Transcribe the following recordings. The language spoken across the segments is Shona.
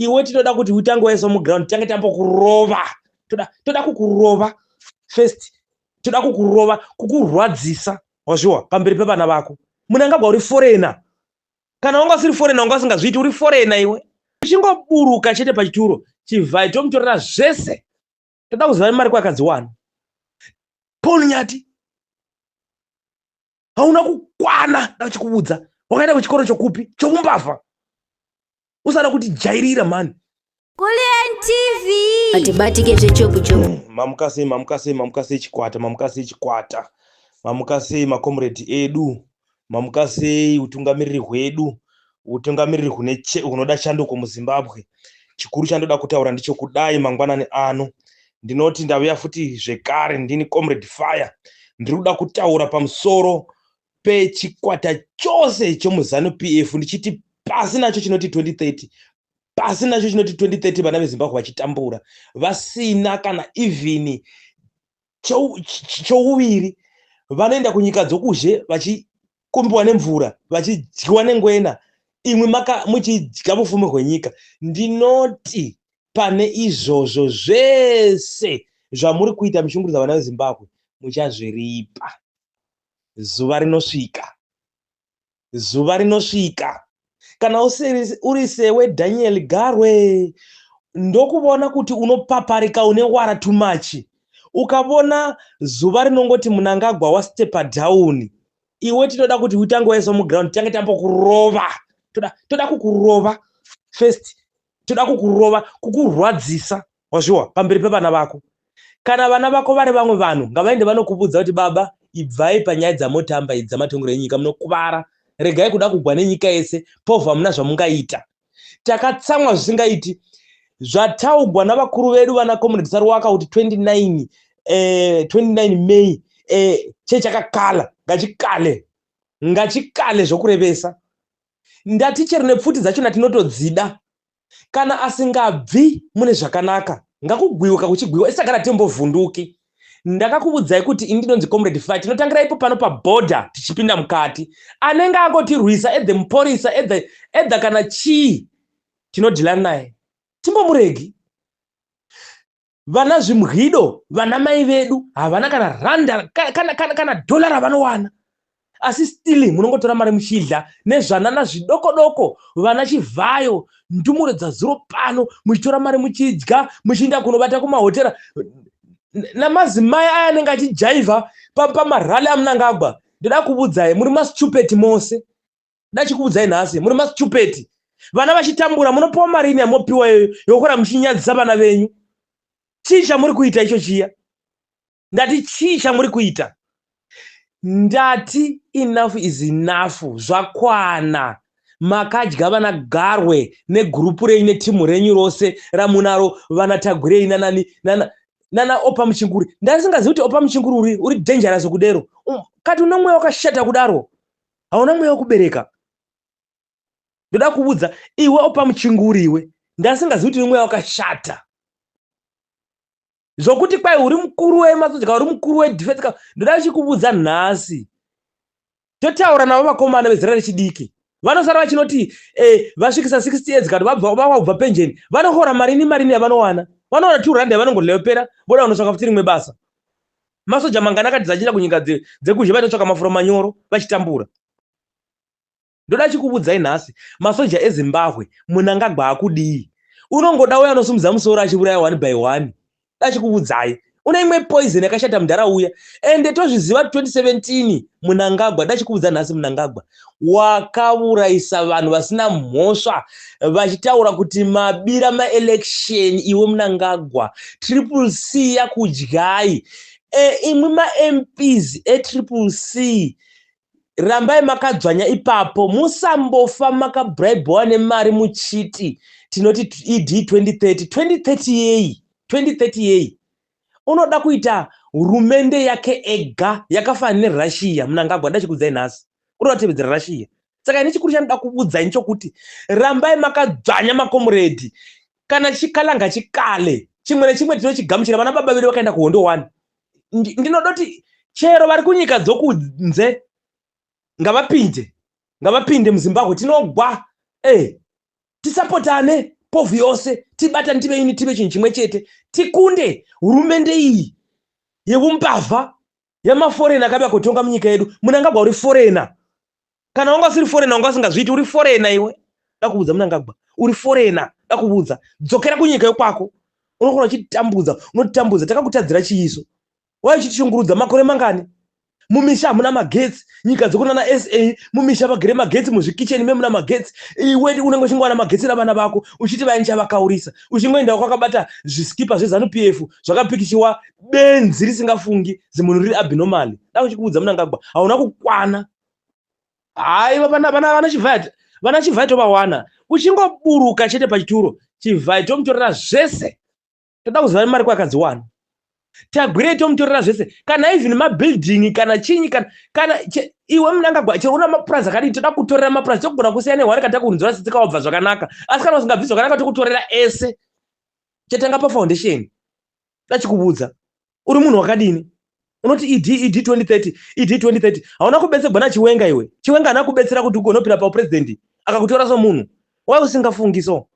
Iwe tinoda kuti utange waiswa muground, titange tambokurova. Toda kukurova first, toda kukurova, kukurwadzisa, wazviwa, pamberi pevana vako. Munangagwa, uri foreigner. Kana wanga usiri foreigner, wanga usingazviiti. Uri foreigner iwe. Uchingoburuka chete pachituro, chivhai tomutorera zvese. Toda kuziva mari kwakadziwana. Paul Nyati, hauna kukwana. Ndachikuudza, wakaenda kuchikoro chokupi? Chokumbavha. Usada kuti jairira mani. Kulliant TV. Atibatike zvechopu chopu. Mamuka sei? Mamuka sei? Mamuka sei chikwata? Mamuka sei chikwata? Mamuka sei makomredi edu? Mamuka sei utungamiriri hwedu, utungamiriri hunoda shanduko muZimbabwe? Chikuru chandoda kutaura ndechokudai mangwanani ano, ndinoti ndavuya futi zvekare. Ndini Comrade Fire. Ndiri kuda kutaura pamusoro pechikwata chose chomuZANU PF, ndichiti pasi nacho chinoti 2030, pasi nacho chinoti 2030. Vana veZimbabwe vachitambura, vasina kana even chouviri. Vanoenda kunyika dzokuzhe vachikumbiwa nemvura, vachidyiwa nengwena, imwe maka muchidya ufumi hwenyika. Ndinoti pane izvozvo zvese zvamuri kuita, muchishungurudza vana veZimbabwe, muchazviripa. Zuva rinosvika, zuva rinosvika. Kana uri sewe Daniel Garwe, ndokuvona kuti unopaparika, une wara too much. Ukavona zuva rinongoti Munangagwa wastepa down, iwe tinoda kuti utange waiswa muground, titange tambokurova. Toda kukurova first, toda kukurova, kukurwadzisa, wazviwa, pamberi pevana vako. Kana vana vako vari vamwe vanhu, ngavaende vanokuvudza kuti, "Baba, ibvai panyaya dzamotamba idzi dzamatongero enyika, munokuvara. Regai kuda kugwa nenyika yese, povha muna zvamungaita." Takatsamwa zvisingaiti. Zvataugwa navakuru vedu vana Comrade Saruwaka kuti 29 29 May chechakakala ngachikale, ngachikale zvokurevesa. Ndati chero nepfuti dzachona tinotodzida. Kana asingabvi mune zvakanaka, ngakugwiwa kakuchigwiwa, isagara timbovhunduki. Ndakakuvudzai kuti ini ndinonzi Comrade Fire. Tinotangira ipo pano pabhodha, tichipinda mukati. Anenge angotirwisa, edhe muporisa, edha kana chii, tinodhilana naye, timbomuregi. Vana zvimwido, vana mai vedu havana kana randa, kana dhola ravanowana, asi still munongotora mari muchidya nezvanana zvidoko doko. Vana Chivhayo, ndumure dzazuro pano, muchitora mari muchidya, muchiinda kunovata kumahotera namazimai aya anenge achijaivha pamarally aMunangagwa. Ndoda kuvudzai, muri mastupid mose. Ndachikuudzai nhasi, muri mastupid. Vana vachitambura, munopiwa mari ini yamopiwa iyoyo yokura, muchinyadzisa vana venyu. Chii chamuri kuita icho chiya? Ndati chii chamuri kuita? Ndati enough is enough, zvakwana. Makadya vana Garwe negurupu renyu netimu renyu rose ramunaro, vana Tagwirei nanani nana Oppah Muchinguri. Ndasingazivi kuti Oppah Muchinguri uri dangerous kudero. Kati une mweya wakashata kudaro, hauna mweya wekubereka. Ndoda kuudza iwe Oppah Muchinguri, iwe, ndasingazivi kuti une mweya wakashata zvokuti kwai uri mukuru wemasoja ka uri mukuru wedefense ka. Ndoda chikuudza nhasi, totaura navo vakomana vezera rechidiki vanosara vachinoti vasvikisa 60 years kana vabva vabva penjeni, vanohora marini? Marini yavanowana? Vanowana 2 rand yavanongodleyopera, voda kunotsvaka futi rimwe basa. Masoja mangani akati achienda kunyika dzekuzhe vaitotsvaka mafuro manyoro vachitambura? Ndoda chikuudzai nhasi, masoja eZimbabwe, Munangagwa akudii? Unongoda uya anosimudza musoro achiuraya one by one. Dachikuudzai, une imwe poison yakashata mudhara uya, ende tozviziva. 2017 Munangagwa, dachikuudza nhasi, Munangagwa wakaurayisa vanhu vasina mhosva vachitaura kuti mabira maelection. Iwe Munangagwa, Triple C yakudyai. Imwi maMPs eTriple C, rambai makadzvanya ipapo, musambofa makabribwa nemari muchiti tinoti ED 2030. 2030 yei? 2030 yei? Unoda kuita hurumende yake ega yakafanana neRussia. Munangagwa, ndachikuudzai nhasi, unoda kutevedzera Russia. Saka ini chikuru chandoda kuudzai ndechokuti rambai makadzvanya, makomuredi. Kana chikala ngachikale, chimwe nechimwe tinochigamuchira. Vana baba vedu vakaenda kuhondo 1. Ndinodoti chero vari kunyika dzokunze ngavapinde, ngavapinde muZimbabwe. Tinogwa, tisapotane. Povhu yose tibatane tive ini tive chinhu chimwe chete tikunde hurumende iyi yeumbavha yemaforena akauya kutonga munyika yedu. Mnangagwa uri foreigner. Kana wanga usiri foreigner wanga usingazviiti, uri foreigner iwe. Ndakuudza Mnangagwa, uri foreigner, ndakuudza. Dzokera kunyika yokwako. Unokona uchitambudza, unotambudza, takakutadzira chiiso. Wai uchitishungurudza makore mangani? Mumisha hamuna magetsi, nyika dzokunana SA mumisha vagere magetsi, muzvikicheni memuna magetsi. Iwe unenge uchingowana magetsi navana vako uchiti vaya nichavakaurisa, uchingoenda kwakabata zviskipa zveZANU PF zvakapikichiwa, benzi risingafungi, zimunhu riri abnormal. Ndakuchikuudza Mnangagwa, hauna kukwana. Haiwa, vana Chivhayo, vana Chivhayo tovawana. Uchingoburuka chete pachituro, Chivhayo tomutorera zvese. Toda kuziva mari kwakadziwana. Tagwirei tomutorera zvese, kana even mabuilding kana chinyi kana iwe Mnangagwa chero una mapurazi akadii, toda kutorera mapurazi. Tokugona kusiya nehwari kana takunzura tsitsi wabva zvakanaka, asi kana usingabvi zvakanaka tokutorera ese. Chatanga pafoundation. Dachikuudza, uri munhu wakadini? Unoti ED ED 2030, ED 2030. Hauna kubetserwa naChiwenga iwe. Chiwenga haana kubetsera kuti ugonopinda paupresident, akakutora somunhu. Wai usingafungi so?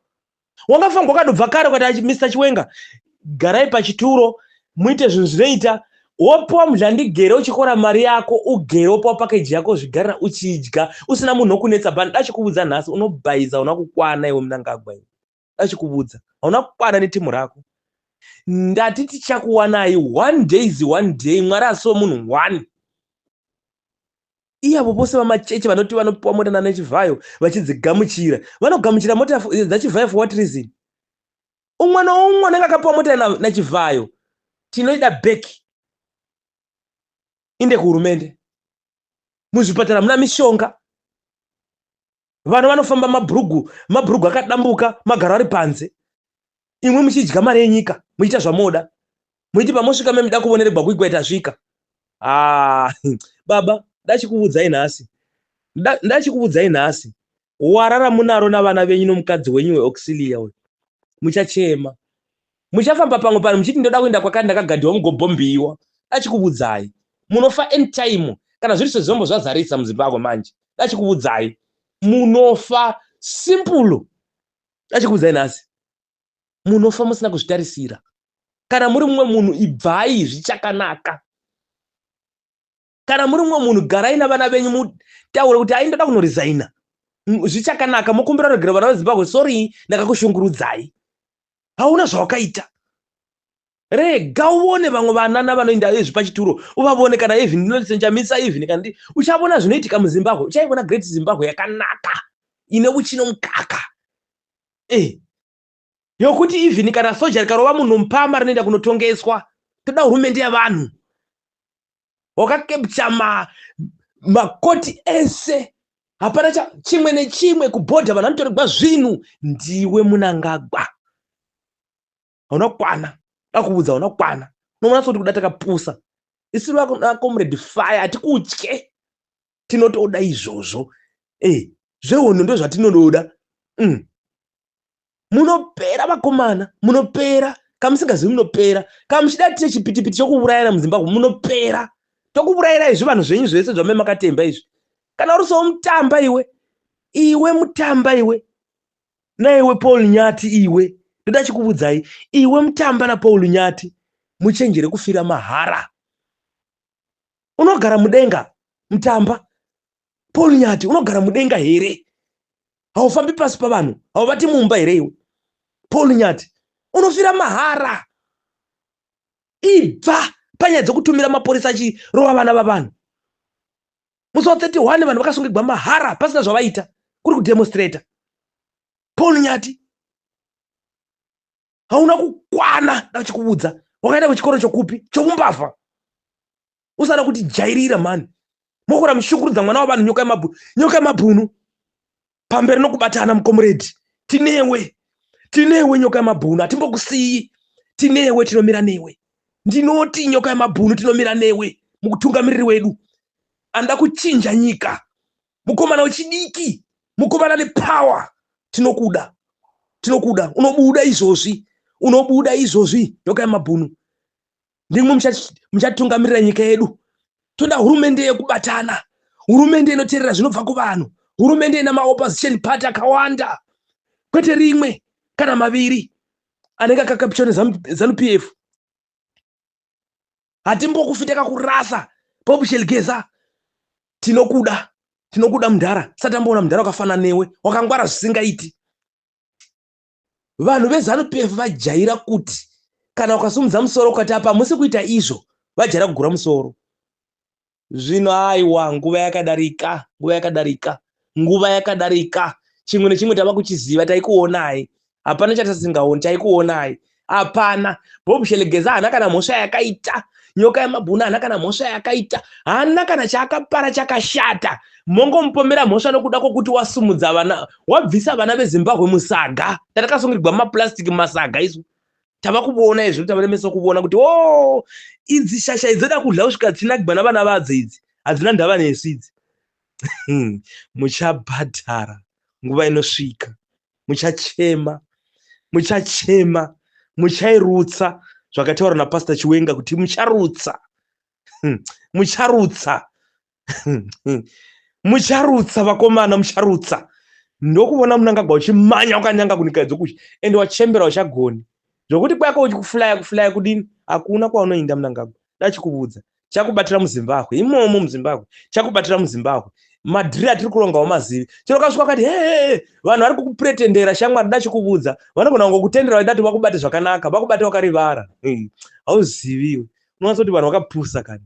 Wangafanirwa wakadobva kare ukati, "Mr Chiwenga, garai pachituro muite zvinhu zvinoita." Wopiwa mudyandigere, uchikora mari yako, ugere, wopiwa package yako, zvigarira uchidya usina munhu wokunetsa. Bani dachikuudza nhasi, unobhaiza, hauna kukwana iwe Mnangagwa iwe. Dachikuudza, hauna kukwana netimu rako. Ndati tichakuwanai one day is one day. Mwari asiwo munhu one. Iyavo vose vamachechi vanoti vanopiwa mota nanaChivhayo vachidzigamuchira, vanogamuchira mota dzaChivhayo for what reason? Umwe noumwe anenge akapiwa mota naChivhayo tinoida back inde kuhurumende. Muzvipatara muna mishonga, vana vanofamba mabhurugu, mabhurugu akadambuka, magaro ari panze, imwe muchidya mari yenyika muchiita zvamoda, muchiti pamosvika memuda kuvoneregwa kuigwa tasvika. Ah, baba, ndachikuudzai nhasi, ndachikuudzai nhasi, warara munaro navana venyu nomukadzi wenyu weauxilia uyu. Muchachema, muchafamba pamwe pano muchiti ndoda kuenda kwakati, ndakagadhiwa, mugobhombiwa. Ndachikuudzai, munofa anytime kana zviri sezvombo zvazarisa muZimbabwe manje. Ndachikuudzai, munofa simple. Ndachikuudzai nhasi, munofa musina kuzvitarisira. Kana muri mumwe munhu, ibvai zvichakanaka. Kana muri mumwe munhu, garai navana venyu mutaure kuti ai ndoda kunorizaina zvichakanaka, mokumbira regero vana veZimbabwe, sorry, ndakakushungurudzai. Hauna zvawakaita. Rega uone vamwe vanana vanoenda izvi pachituro, uvavone kana even Nelson Chamisa, even kana uchavona zvinoitika muZimbabwe. Uchaivona Great Zimbabwe yakanaka ine uchi nomukaka, yokuti even kana soja rikarova munhu mupama rinoenda kunotongeswa. Toda hurumende yavanhu wakacapture makoti ese, hapana chimwe nechimwe kubhodha, vanhu vanotorerwa zvinhu. Ndiwe Mnangagwa, hauna kukwana. Dakuudza, hauna kukwana. Unoona sekuti kuda takapusa isiri vacomrade fire, hatikutye, tinotoda izvozvo. Zvehondo ndo zvatinododa. Munopera vakomana, munopera kamusingazivi, munopera kamuchida tiite chipitipiti chokuurayana muZimbabwe. Munopera, tokuurayirai zvivanhu zvenyu zvese zvame makatemba izvi. Kana uri sowo Mutamba iwe, iwe Mutamba iwe, naiwe Paul Nyati iwe, ndoda chikuudzai, iwe Mutamba naPaul Nyati, muchenjere kufira mahara. Unogara mudenga, Mutamba, Paul Nyati, unogara mudenga here? Haufambi pasi pavanhu, hauvati mumba here iwe Paul Nyati? Unofira mahara. Ibva panyaya dzekutumira mapurisa achirova vana vavanhu. Musi wa31 vanhu vakasungigwa mahara pasina zvavaita, kuri kudemonstrata. Paul Nyati, hauna kukwana. Ndachikuudza, wakaenda kuchikoro chokupi? Chokumbavha. Usada kuti jairira mani, mokora mushungurudza mwana wavanhu. Nyoka yemabhunu, nyoka yemabhunu, pamberi nokubatana. Mucomrade, tinewe, tinewe. Nyoka yemabhunu, hatimbokusiyi, tinewe, tinomira newe. Ndinoti nyoka yemabhunu, tinomira newe mukutungamiriri wedu anoda kuchinja nyika, mukomana wechidiki, mukomana nepower. Tinokuda, tinokuda. Unobuda izvozvi, unobuda izvozvi. Nyoka yemabhunu, ndimwe muchatungamirira nyika yedu. Toda hurumende yekubatana, hurumende inoteerera zvinobva kuvanhu, hurumende ina maopposition party akawanda, kwete rimwe. Kana maviri anenge akakapchwa neZanu PF. Hatimbokufi takakurasa Bob Geza. Tinokuda, tinokuda mudhara. Sati amboona mudhara wakafanana newe, wakangwara zvisingaiti. Vanhu veZanu PF vajaira kuti kana ukasimudza musoro ukati apa musi kuita izvo, vajaira kugura musoro. Zvino aiwa, nguva yakadarika, nguva yakadarika, nguva yakadarika. Chimwe nechimwe tava kuchiziva, taikuonai. Hapana chatisingaoni, taikuonai. Hapana. Bob Geza haana kana mhosva yakaita. Nyoka yemabhunu haana kana mhosva yakaita. Haana kana chaakapara chakashata. Mongomupomera mhosva nokuda kwokuti wasumudza vana, wabvisa vana veZimbabwe musaga. Tatakasungirwa mumaplastic mumasaga isu. Tava kuona izvo, tava nemeso kuona kuti o idzi shasha idzi dzoda kudya kusvika dzinagwa navana vadzo idzi. Hadzina ndava nesu idzi. Muchabhadhara nguva inosvika. Muchachema, muchachema, muchairutsa zvakataurwa naPastor Chiwenga kuti mucharutsa, mucharutsa, mucharutsa vakomana, mucharutsa. Ndokuona Mnangagwa uchimanya wakanyanga kunyika dzokusha, ende wachembera uchagoni zvokuti kwako uchikufulaya kufulaya kudini, hakuna kwaunoinda Mnangagwa. Dachikuvudza chakubatira muZimbabwe imomo, muZimbabwe chakubatira muZimbabwe. Madhiri atiri kurongawo mazivi chero kasvika kati he vanhu vari kukupretendera shamwari, dachikuvudza vanogona kungokutendera vaida kuti vakubate zvakanaka, vakubate wakarivara. Hauziviwe, unowanza kuti vanhu vakapusa kani.